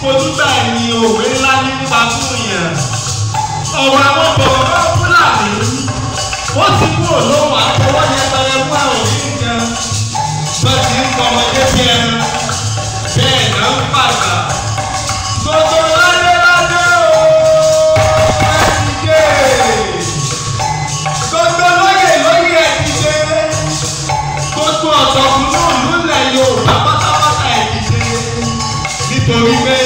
Fojúgbà ẹni òwe ńlá nípa fún yẹn. Ọ̀rọ̀ àwọn bọ̀rọ̀ Fúlàní ó ti kúrò lóhùn àtọwọ́ yẹpẹrẹ fún àwọn oníkan. Bọ́n ti ń kọ́mọdé bí ẹran, bẹ́ẹ̀ náà ń pàgbà. Gbogbo ládé ládé o, ẹ ti dé. Gbogbo lóyè lóyè ẹ ti dé. Gbogbo ọ̀tọ̀kùnrin ìlú ilẹ̀ Yorùbá pátápátá ẹ ti dé. Nítorí pé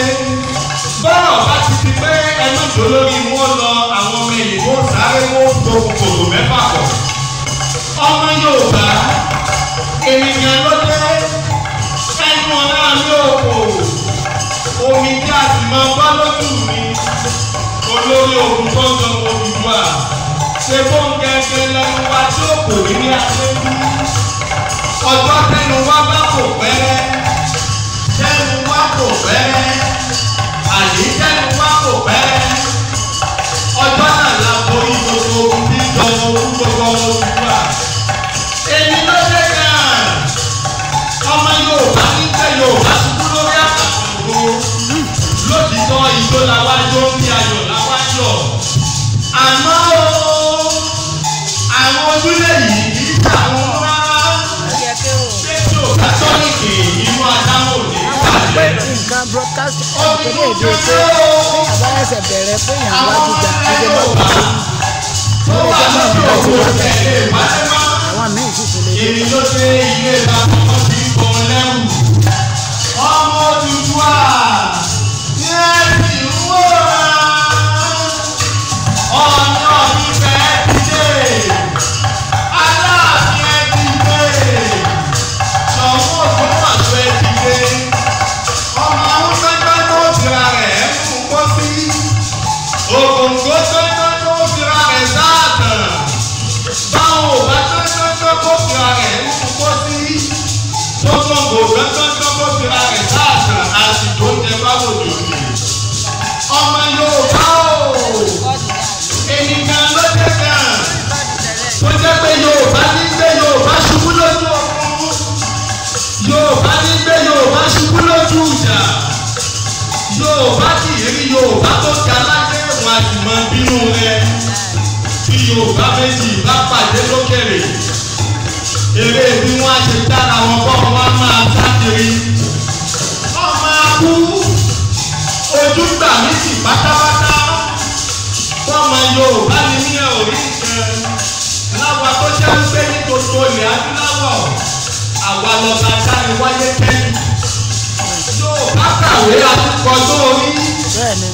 bọ́rọ̀ bá ti di pé ẹnu ìjó lórí wọn lọ àwọn ọmọ ìyìnbó sáré wọn gbogbo kòtò mẹ́fà pọ̀. Ọmọ Yorùbá ènìyàn ló dé ẹnu ọ̀nà mi ò kò omi tí a sì máa bá lójú mi olórí ogun tó ń sọ Odùduwà ṣe bó ń gẹ́gẹ́ lẹ́nu wa tí ó kò ní ní aṣẹ́jú. Ọjọ́ tẹnu wa bá kò pẹ́rẹ́, tẹnu wa kò pẹ́rẹ́, àyè tẹnu wa kò pẹ́rẹ́. Ọjọ́ náà la borí gbogbo ogun tí ń jọ ogun gbogbo Odùduwà. Èmi ló dé gan-an. Ọmọ Yorùbá ní pé Yorùbá ṣubú lórí àtàkùn. Lótìtọ́ ijó la wá jó ń bí ayọ̀ la wá yọ̀. Àmọ́ o, àwọn ojúlé yìí kì í ṣàwọn rárá. Ṣé tí ò bá tọ́nìkì inú adámọ̀ ò ní Pé bàjẹ́? nǹkan broadcast kéde èdè pé téèyàn bá ẹsẹ̀ bẹ̀rẹ̀ pé èèyàn wá gíga ẹgbẹ́ mọ́tò tó Tó lè wà jẹ́ mọ́ lókè nǹkan tí òkun wọ́n fẹ́. tẹ̀lé wálé mọ́. Àwọn míì sì tún lè dé. Èmi ló dé ilé bàbá wọn ti ń bọ̀ lẹ́rù. Ọmọ Odùduwà ní ẹ̀sìn ń wòran. Ọ̀nà ìfẹ́ ti dé. Aláàfin ẹ ti dé. Ṣọ̀ún Ògbómọ̀ṣọ́ ẹ ti dé. Ọmọ Awúsá tó fira rẹ̀ ń kó sí. Ògòǹgò tó fira rẹ̀ sáàtàn. Báwo ò bá tọ́jọ́jọ́ kó fira rẹ̀ ń kó sí? Tókòǹgò tọ́jọ́jọ́ kó fira rẹ̀ sáàtàn àsìkò oúnjẹ báwo jòjì. Ọmọ Yorùbá o, ènìyàn ló dé gan. Tó jẹ́ pé Yorùbá ní gbé Yorùbá ṣubú lójú ogun. Yorùbá ní gbé Yorùbá ṣubú lójú ìjà. Yorùbá kì í rí Yorùbá tó ga láyé wọn a sì mọ bínú rẹ̀. Tí Yorùbá méjì bá pàdé lókèrè, eré bí wọ́n á ṣe dára wọn bọ́ wọn á máa sá kiri. Ọmọ akú ojú gbà mí sì pátápátá. Fọ́mọ Yorùbá ni mí ẹ ò rí nǹkan. Láwa tó jẹ́ ń gbé ní gbogbo ilẹ̀ adúláwọ̀, àwa lọ́ba dáni wáyé kẹ́yìn. Yorùbá kàwé àtúkọ̀jọ́ orí. Bẹ́ẹ̀ ni.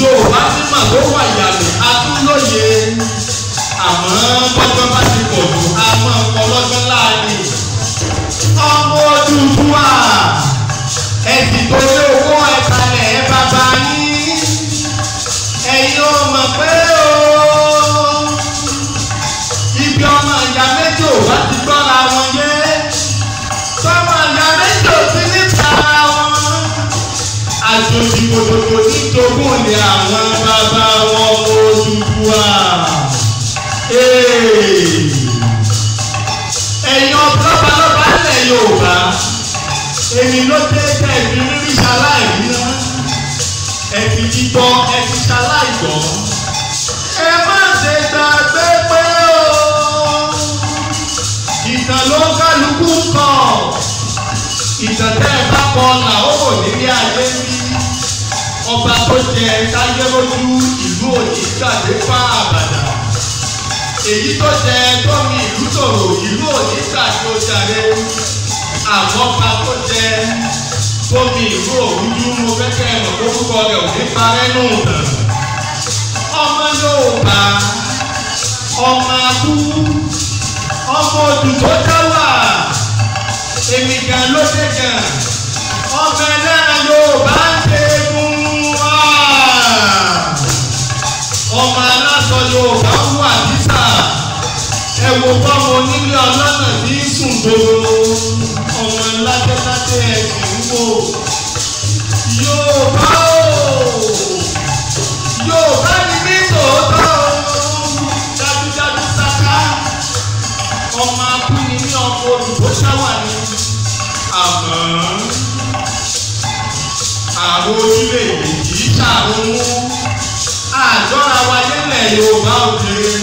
Yorùbá mímọ̀ ló wà ìyàlẹ̀ atúlóye. Àmọ́ bọ́jọ́ bá ti pọ̀ jù, a máa ń kọ lọ́jọ́ láàyè. Ọmọ Odùduwà, ẹ̀sìn tó lé owó ẹ̀kalẹ̀ ẹ̀ bàbá yín. Ẹ̀yin ò mọ̀ pé o, ibi ọmọ ìyá méjì ò bá ti gbọ́ra wọn yé. Tọ́mọ ìyá méjì ò ti ní tara wọn. Àjòjì kòtòkò ní jogún ni àwọn bàbá wọn Odùduwà. Ẹ̀yin lọ́balọ́ba ilẹ̀ Yorùbá, èmi ló dé tẹ̀ fi rírí ṣaláìrí ná. Ẹ fi gbígbọ́, ẹ fi ṣaláìgbọ́. Ẹ má ṣe gbàgbé pé o, ìtàn ló ń kálukú kọ. Ìtàn tẹ́ ẹ bá kọ là ó wò nílé ayé bí. Ọba tó jẹ táyé lójú ìlú òní gbàgbé fá àbàdà. Èyí tó jẹ tómi ìlú tòrò ìlú òní gbàgbé ojàre. Àmọ́ ọba tó jẹ tómi ìlú òrújú mo fẹ́ kẹ́ ẹ mọ̀ lórúkọ rẹ̀ ò ní parẹ́ nù tàn. Ọmọ Yorùbá, ọmọ akú, ọmọ odù tó dá wà, èmi gan ló dé gan. Ọmọ ẹlẹ́ran Yorùbá ń ṣe egun wá. Ọmọ aláṣọ Yorùbá ń wà dísà. Ẹ wo bọ́mọ onílé ọlọ́nà tí ń sùn gbòòrò. Ọmọ ládéládé ẹ sì ń wò. Yorùbá o, Yorùbá ni mí tòótọ́ o. Dájúdájú sáká. Ọmọ akú ni mí, ọmọ olùkó ṣáwà ni. Àmọ́ Àrùn orílẹ̀-èdè kì í ṣàrùn mú. Àjọra wa nílẹ̀ Yorùbá òkèèrè.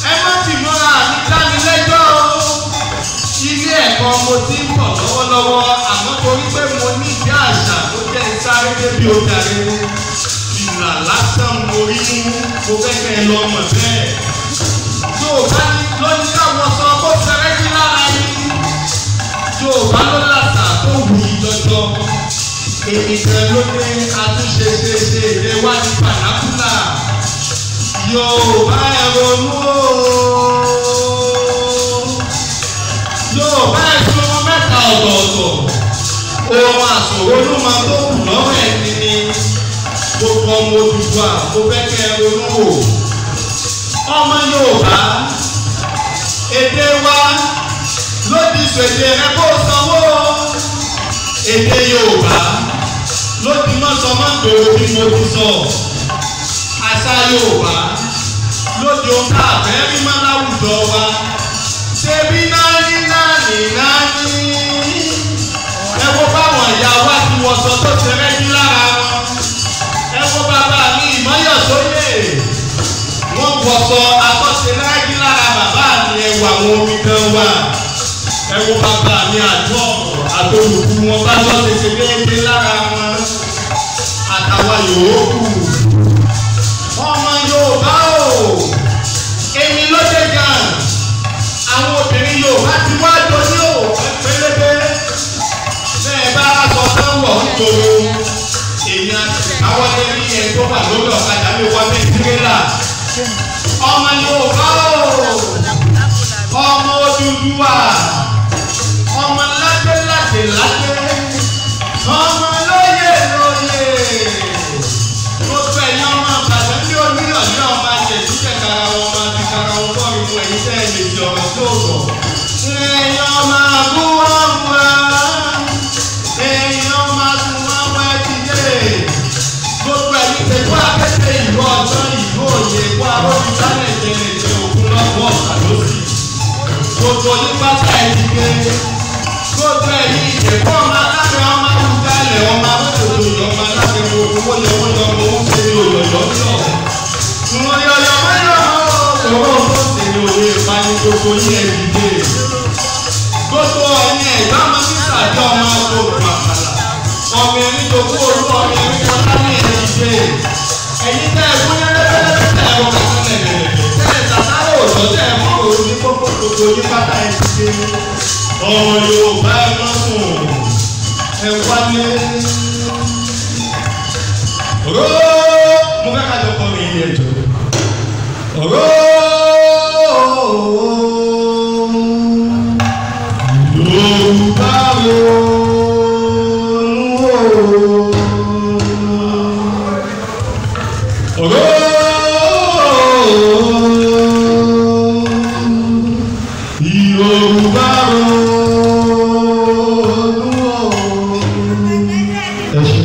Ẹ má ti múra àmì dánilẹ́jọ́ o. Ilé ẹ̀kọ́ mo ti ń bọ̀ lọ́wọ́lọ́wọ́ àmọ́ torí pé mo ní ìdí àṣà tó jẹ́ sáré débi òjàre. Ìlà lásán mo rí mú, mo fẹ́ kẹ́ ẹ lọ mọ̀ bẹ́ẹ̀. Yorùbá ló ní káwọn sọ kó sẹrẹ́jì lára yín. Yorùbá ló làṣà tó wù í jọjọ. Èmi kan ló ní àtúnṣe ṣe ṣe èdè wa ní pànákùlà. Yorùbá ẹ ronú o. Yorùbá ẹ tún mẹ́ta ọ̀tọ̀ọ̀tọ̀. Ohun àsòronú máa tó kù lọ́rọ̀ ẹni ni. Gbogbo ọmọ Odùduwà mo fẹ́ kẹ́ ẹ ronú wò. Ọmọ Yorùbá, èdè wa ló di sèdè rẹ kó sanwó. Èdè Yorùbá ló di mọ́sọmọ́tò bí mo ti sọ. Àṣà Yorùbá ló di ohun tá a fẹ́ rí mọ́ láwùjọ wa. Ṣebí náání náání náání. Ẹ wo báwọn ìyá wa ti wọṣọ tó ṣe rẹ́gí lára wọn. Ẹ wo bàbá mi Ìmọ́yọ̀sóyè. Wọ́n wọṣọ atọ́ṣe rẹ́gí lára bàbá mi ẹwà àwọn omidan wa. Ẹ wo bàbá mi àjọ àtolùkù wọn bá lọ́ ṣe ṣe déédéé lára wọn. Àtàwọn yòókù. Ọmọ Yorùbá o, èmi ló dé gan. Àwọn obìnrin Yorùbá ti wá jọ ní òwò pélébé. Bẹ́ẹ̀ bá aṣọ tán wọ̀ ń tòrò. Èèyàn àwọn ẹni ẹ̀ tó wà lórí ọ̀kadà lè wọ bí tirẹ́là. Ọmọ Yorùbá o, ọmọ Odùduwà, ọmọ ládé ládé ládé, ọmọ lóyè lóyè. Gbogbo ẹ̀yin ọmọ Ìbàdàn ní oníyàn ní ọmọ àjẹ̀dú kẹkara wọn máa fi kara wọn bọ́ ìmú ẹ̀yin tẹ́ ẹ lè di ọ̀rọ̀ tó rọ̀. Èèyàn máa bú wọn wá, èèyàn máa tún wọn wá ti dé. Gbogbo ẹ̀yin tẹ̀kọ́ akẹ́kẹ́ ìlú ọ̀sán ìlú òye kó aróbi sálẹ̀ jẹlẹ̀ jẹ òkun lọ́wọ́ ọ̀sà lọ́sì. Gbogbo yín pátá ẹ̀ ti dé. Gbogbo ẹ̀yin ìjẹ̀kọ́ ọmọ aláfẹ́ ọmọ awùjalẹ̀ ọmọ abókòtò ọmọ aláfẹ́ owó yọwọ́ yọmọ ó ṣe ní òyọ̀yọ̀ yọ̀. Ìwọ̀n yọ̀yọ̀ mọ́yọ̀ ọ̀rọ̀ tó ṣe ní òye ìpani gbogbo yín ẹ̀ dìde. Gbogbo ẹ̀yin ẹ̀gbá ọmọ sísàdé ọmọ agbóògùn àkàlà. Ọmọ ẹni tó kú olú ọmọ ẹni kọjá ní ẹ̀ dìde. Ẹ̀yin tẹ́ ẹ fún yẹ́lẹ́lẹ́lẹ́ tẹ́ ẹ wọ kàkán lẹ̀lẹ̀lẹ̀ tẹ́ ẹ sàtárò òjò tẹ́ ẹ mọ́ òru ní kókó gbogbo yín pátá ẹ̀ dìde. Ọmọ Yorùbá ẹ má sùn, ẹ wálé. Ró mo fẹ́ ká jọ kọ́ mi ilé ẹjọ́. Ró Yorùbá ronú o. Ró Yorùbá ronú o. Ẹ ṣé.